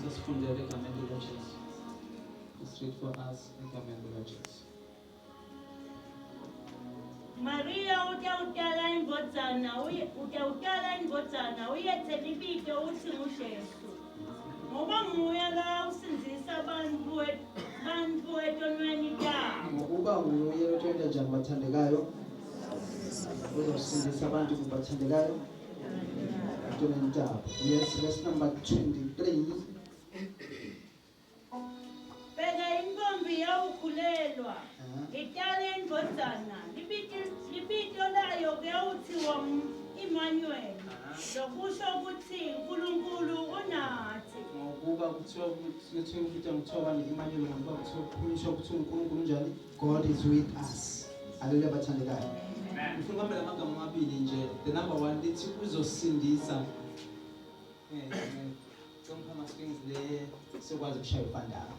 Sasifundele egameni likaJesu. Let's read for us egameni likaJesu. Maria utawutala indvodzana uye utawutala indvodzana uyethe libito utsi nguJesu. Ngoba nguye lowawusindzisa bantfu bantfu etonweni tabo. Ngokuba nguye lotwenza njani bathandekayo? Uzosindisa abantu kubathandekayo etonweni tabo. Yes, verse number 23. Bheka intombi iyawukhulelwa, itale indvodzana, libito layo kuyawuthiwa Immanuel, lokusho ukuthi uNkulunkulu unathi. Ngokuba kuthiwa kuthiwa ukuthi kuthiwa bani Emmanuel ngokuba kuthiwa kukhulunyiswa ukuthi uNkulunkulu unjani? God is with us. Haleluya bathandekayo. Ngifuna ukubamba lamagama amabili nje. The number one lithi uzosindisa. Eh, Cela ama-strings le sokwazi ukushaya ufandana.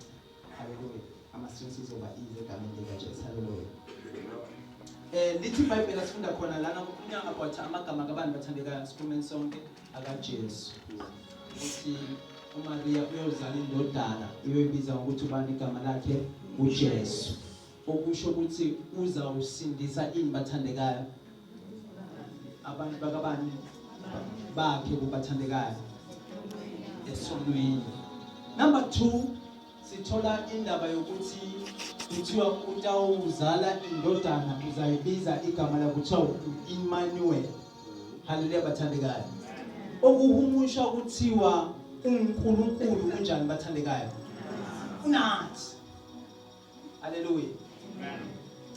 Haleluya. Ama-strings izoba easy egameni likaJesu. Haleluya. Lithi iBhayibheli asifunda khona lana kukhulunywa about amagama kabantu bathandekayo sikhulumeni sonke akaJesu. Ukuthi uMaria uyozala indodana uyoyibiza ngokuthi ubani igama lakhe uJesu. Okusho ukuthi uzawusindisa ini bathandekayo abantu bakabani bakhe kubathandekayo esonweni. Number 2 sithola indaba yokuthi kuthiwa utawuzala indodana uzayibiza igama lakuthiwa uEmmanuel. Haleluya bathandekayo. Okuhumusha kuthiwa uNkulunkulu unjani bathandekayo? Unathi. Hallelujah.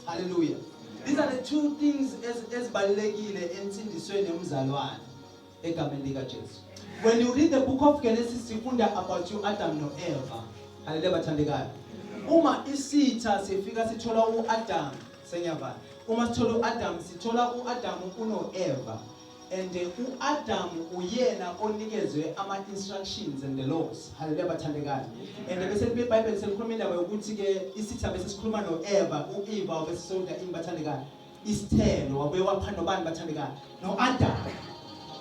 Hallelujah. These are the two things ezibalulekile ensindisweni yomzalwane egameni likaJesu. When you read the book of Genesis sifunda about you Adam no Eva. Hallelujah bathandekayo. Uma isitha sifika sithola uAdam, sengiyavala. Uma sithola uAdam sithola uAdam uno Eva. And uAdam uyena onikezwe ama instructions and the laws. Hallelujah bathandekayo. And bese iBhayibheli selikhuluma indaba yokuthi ke isitha bese sikhuluma noEva, uEva bese sodla ini bathandekayo. Isithelo wabuye wapha nobani bathandekayo? NoAdam.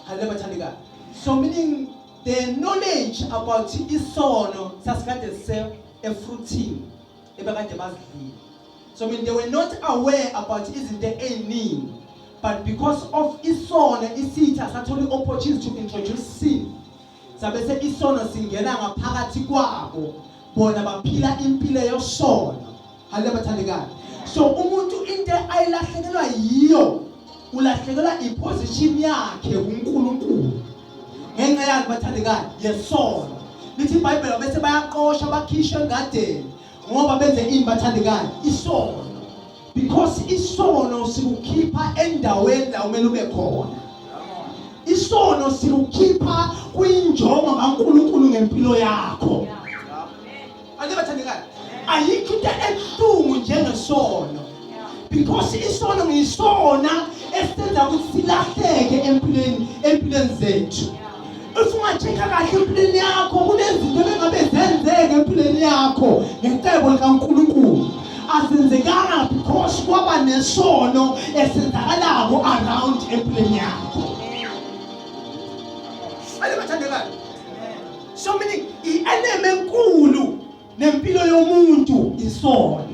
Hallelujah bathandekayo. So meaning the knowledge about isono sasikade sise efruitini ebekade bazidlile. So I mean they were not aware about izinto eziningi but because of isono isitha sathola i-opportunity to introduce sin sabese isono singena ngaphakathi kwabo bona baphila impilo yosono. Haleluya bathandekayo. So umuntu into ayilahlekelwa yiyo ulahlekelwa iposition yakhe kuNkulunkulu ngenxa yakhe bathandekayo yesono. Lithi iBhayibheli bese bayaqosha bakhishwe engadeni ngoba benze ini bathandekayo isono because isono sikukhipha endaweni la umele ube khona isono sikukhipha kwinjongo kaNkulunkulu ngempilo yakho ake bathandekayo ayikho into ebuhlungu njengesono because isono ngisona esenza ukuthi silahleke empilweni empilweni zethu If unga-check-a kahle empilweni yakho kunezinto ebengabe zenzeke empilweni yakho ngecebo likaNkulunkulu azenzekanga because kwaba nesono esenzakalako around empilweni yakho. Ake bathandekayo. So meaning i-enemy enkulu nempilo yomuntu isono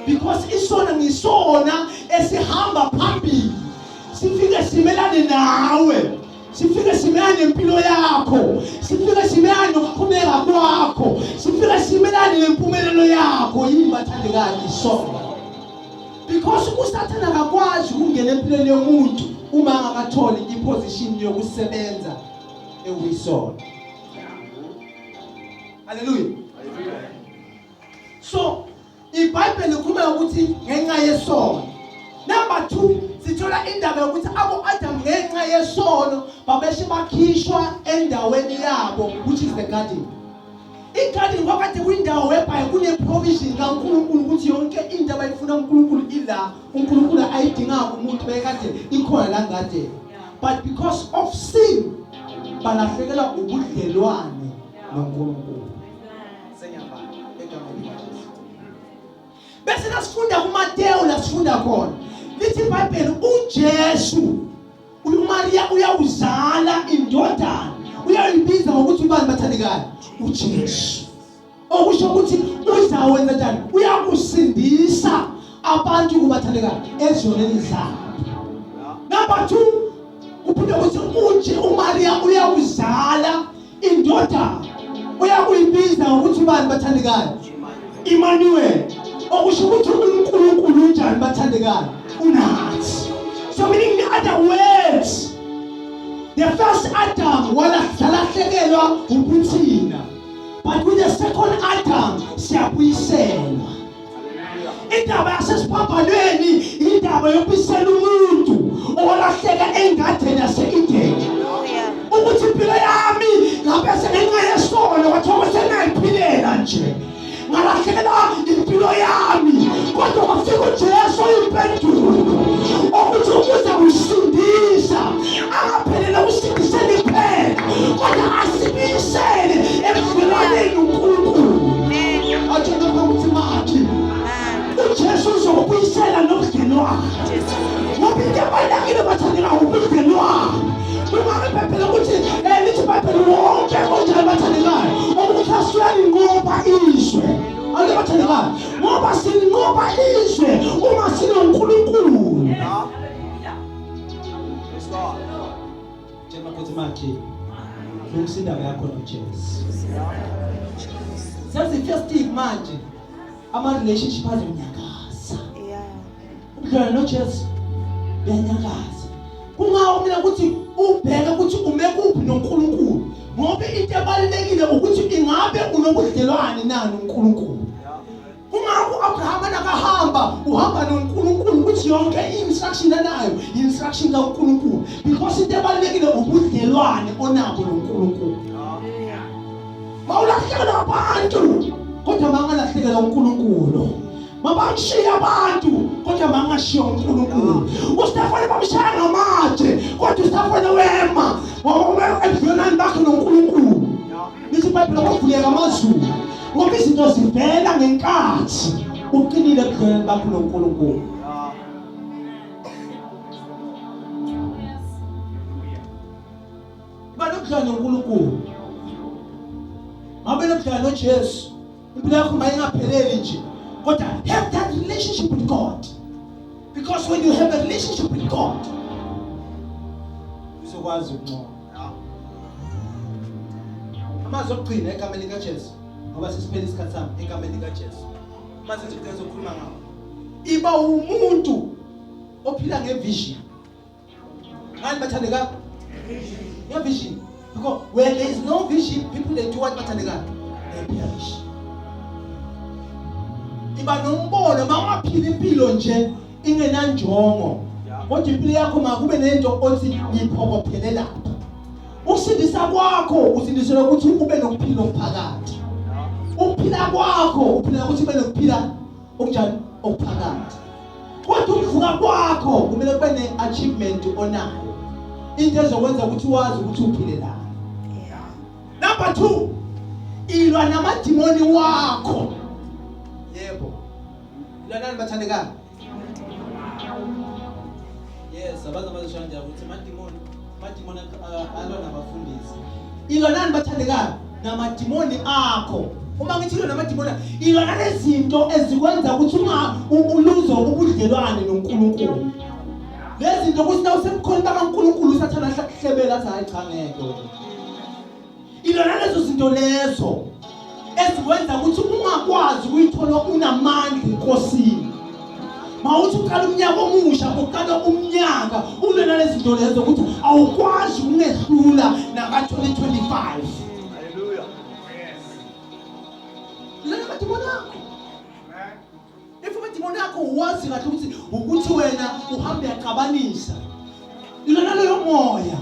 because isono ngisona esihamba phambili sifike simelane nawe sifike simelane nempilo yakho sifike simelane nokuqhubeka kwakho sifike simelane nempumelelo yakho yini bathandekayo isono because usathana akakwazi ukungena empilweni yomuntu uma angakatholi iposition yokusebenza ekuyisono. Hallelujah. So iBhayibheli likhuluma ukuthi ngenxa yesono. Number 2 sithola indaba yokuthi abo Adam ngenxa yesono babeshe bakhishwa endaweni yabo which is the garden. Igarden kwakade kuyindawo whereby kune provision kaNkulunkulu ukuthi yonke into abayifuna uNkulunkulu ila uNkulunkulu ayidingayo umuntu bekade ikhona la ngadeni. But because of sin balahlekelwa ubudlelwane noNkulunkulu. Sengiyabala egameni likaJesu. Bese nasifunda kuMateyu la sifunda khona lithi iBhayibheli uJesu uMaria uyawuzala indodana uyayibiza ngokuthi ubani bathandekayo UJesu. Okusho ukuthi uzawenza njani? Uyakusindisa abantu kubathandekayo ezoneni zabo. Number 2 kuphinde ukuthi unje uMaria uyakuzala indodana uyakuyibiza ngokuthi ubani bathandekayo? Emmanuel. Okusho ukuthi uNkulunkulu unjani bathandekayo? Unathi. So meaning in other words, the first Adam walahlekelwa ubuthina, but with the second Adam siyabuyiselwa. Indaba yasesiphambanweni indaba yokubisela umuntu owalahleka engadeni yase-Edeni. Ukuthi impilo yami ngabe sengenxa yesono kwathiwa sengayiphilela nje. Ngalahlekelwa impilo yami kodwa kwafika uJesu impendulo ukuthi ukuze kusindisa angaphelele kusindiseni kuphela kodwa asibuyisele ebudlelwaneni uNkulunkulu. Athi lapha ukuthi makhi uJesu uzokubuyisela nobudlelwane ngoba into ebalulekile bathandeka ubudlelwane. Kungako iBhayibheli ukuthi lithi iBhayibheli wonke onjalo bathandekayo ukuthi asuyalinqoba izwe. Ake bathandekayo ngoba silinqoba izwe uma sinoNkulunkulu. Tshela ukuthi makhe lungisa indaba yakho noJesu. Sezifestive manje ama relationship azonyakaza. Ubudlelwane noJesu buyanyakaza. Kungawo mina ukuthi ubheke ukuthi ume kuphi noNkulunkulu ngoba into ebalulekile ukuthi ingabe unobudlelwane na noNkulunkulu. Kungakho uAbraham nakahamba uhamba noNkulunkulu ukuthi yonke i-instruction anayo i-instruction kaNkulunkulu because into ebalulekile ubudlelwane onabo noNkulunkulu. Mawulahlekelwa abantu kodwa mangalahlekelwa uNkulunkulu. Mabamshiya abantu kodwa mangashiya uNkulunkulu. UStefane bamshaya ngamatshe kodwa uStefane wema ngoba ebudlelwaneni bakhe noNkulunkulu. Lithi iBhayibheli kwavuleka amazulu ngoba izinto zivela ngenkathi uqinile ebudlelwaneni bakho noNkulunkulu. Iba nobudlelwane noNkulunkulu. Mabe nobudlelwane noJesu. Impilo yakho mayingapheleli nje. Kodwa have that relationship with God. Because when you have a relationship with God, uzokwazi ukunqoba. Amazwi okugcina egameni likaJesu ngoba sesiphele isikhathi sami egameni likaJesu. Amazwi okugcina ezokhuluma ngawo. Iba umuntu ophila ngevision. Ngani bathandeka? Ngevision. Because where there is no vision, people they do what bathandeka? They perish. Iba nombono mawungaphila impilo nje ingenanjongo. Kodwa impilo yakho makube nento othi ngiphokophele lapha. Ukusindisa kwakho usindiselwa ukuthi ube nokuphila okuphakade. Ukuphila kwakho uphila ukuthi ube nokuphila okunjani okuphakade. Kodwa ukuvuka kwakho kumele kube ne-achievement onayo. Into ezokwenza ukuthi wazi ukuthi uphilelani. Number 2, ilwa namadimoni wakho. Yebo. Ilwa nani bathandekayo? Yes, abaza bazosho kanjalo ukuthi amadimoni amadimoni alwa nabafundisi. Ilwa nani bathandekayo? Namadimoni akho. Uma ngithi ilwa namadimoni, ilwa nalezinto ezikwenza ukuthi unga uluze ubudlelwane noNkulunkulu. Lezi zinto ukuthi na usebukhoneni bakaNkulunkulu uSathane ahlakuhlebela athi hayi cha ngeke wena. Ilwa nalezo zinto lezo ezikwenza ukuthi ungakwazi ukuyithola unamandla enkosini. Mawuthi uqala umnyaka omusha uqala umnyaka ulwe nalezi zinto lezo ukuthi awukwazi ukungehlula naka-2025. Hallelujah. Lena madimoni akho. If amadimoni akho uwazi kahle ukuthi ukuthi wena uhamba uyaxabanisa. Ilona leyo moya.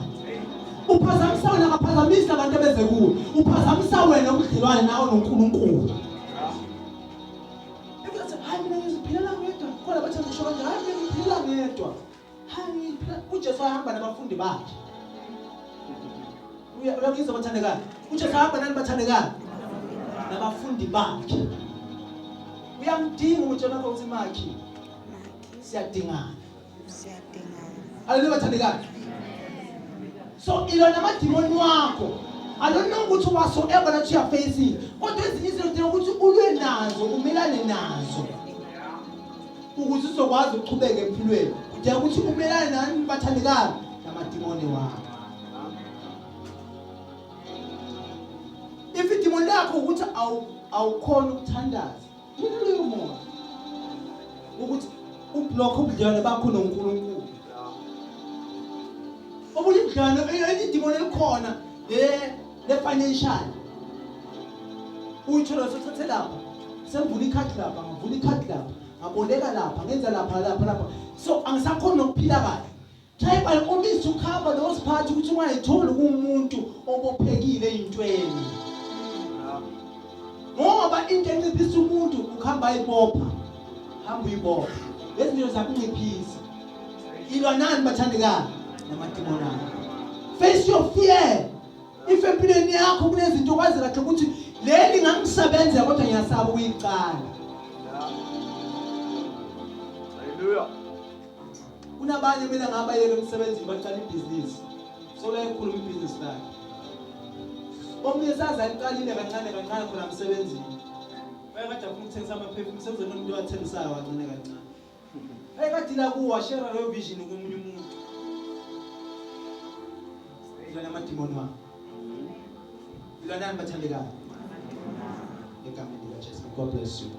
Uphazamisa wena akaphazamisi abantu abeze kuwe. Uphazamisa wena ubudlelwane nawe noNkulunkulu. If uthi hayi mina ngiziphilela ngedwa, khona bathi ngisho kanje hayi mina ngiphilela ngedwa. Hayi ngiphila uJesu wahamba nabafundi bakhe. Uyakizwa bathandekayo? uJesu wahamba nani bathandekayo? Nabafundi bakhe. Uyamdinga umtshela ukuthi makhi. Siyadingana. Siyadingana. Haleluya bathandekayo. So ilwa namadimoni wakho. I don't know ukuthi whatsoever that you are facing, kodwa ezinye izinto udinga ukuthi ulwe nazo, umelane nazo ukuze uzokwazi ukuqhubeka empilweni. Udinga ukuthi umelane nani bathandekayo, namadimoni wakho. If idimoni lakho ukuthi awukhona ukuthandaza, yini moya ukuthi ublock ubudlelwane bakho noNkulunkulu. Obunye ubudlelwane, idimoni elikhona le financial, uyithola sothathe lapha, sengivula ikhadi lapha, ngavula ikhadi lapha, ngaboleka lapha, ngenza lapha lapha lapha, so angisakhoni nokuphila kahle. Try by all means to cover those parts ukuthi ungayitholi kumuntu obophekile ey'ntweni, ngoba into enciphisa umuntu ukuhamba ayibopha, hamba uyibopha lezi zinto zakunciphisa. Ilwa nani bathandekayo? Namadimoni akho. Face your fear. If empilweni yakho kunezinto okwazi kahle ukuthi leli ngangisebenzela kodwa ngiyasaba ukuyicala. Hallelujah. Kunabanye mina ngabayeka emsebenzini, baqala ibhizinisi, so la ekhuluma ibhizinisi lakhe. Omunye saze aliqalile kancane kancane khona emsebenzini, wayekade afuna ukuthengisa ama-perfume, sekuze nomuntu owathengisayo kancane kancane, ayekade la kuwo washare leyo vision komunye umuntu. Ilwa namadimoni wakho. Ilwa nani bathandekayo? Egameni likaJesu. God bless you.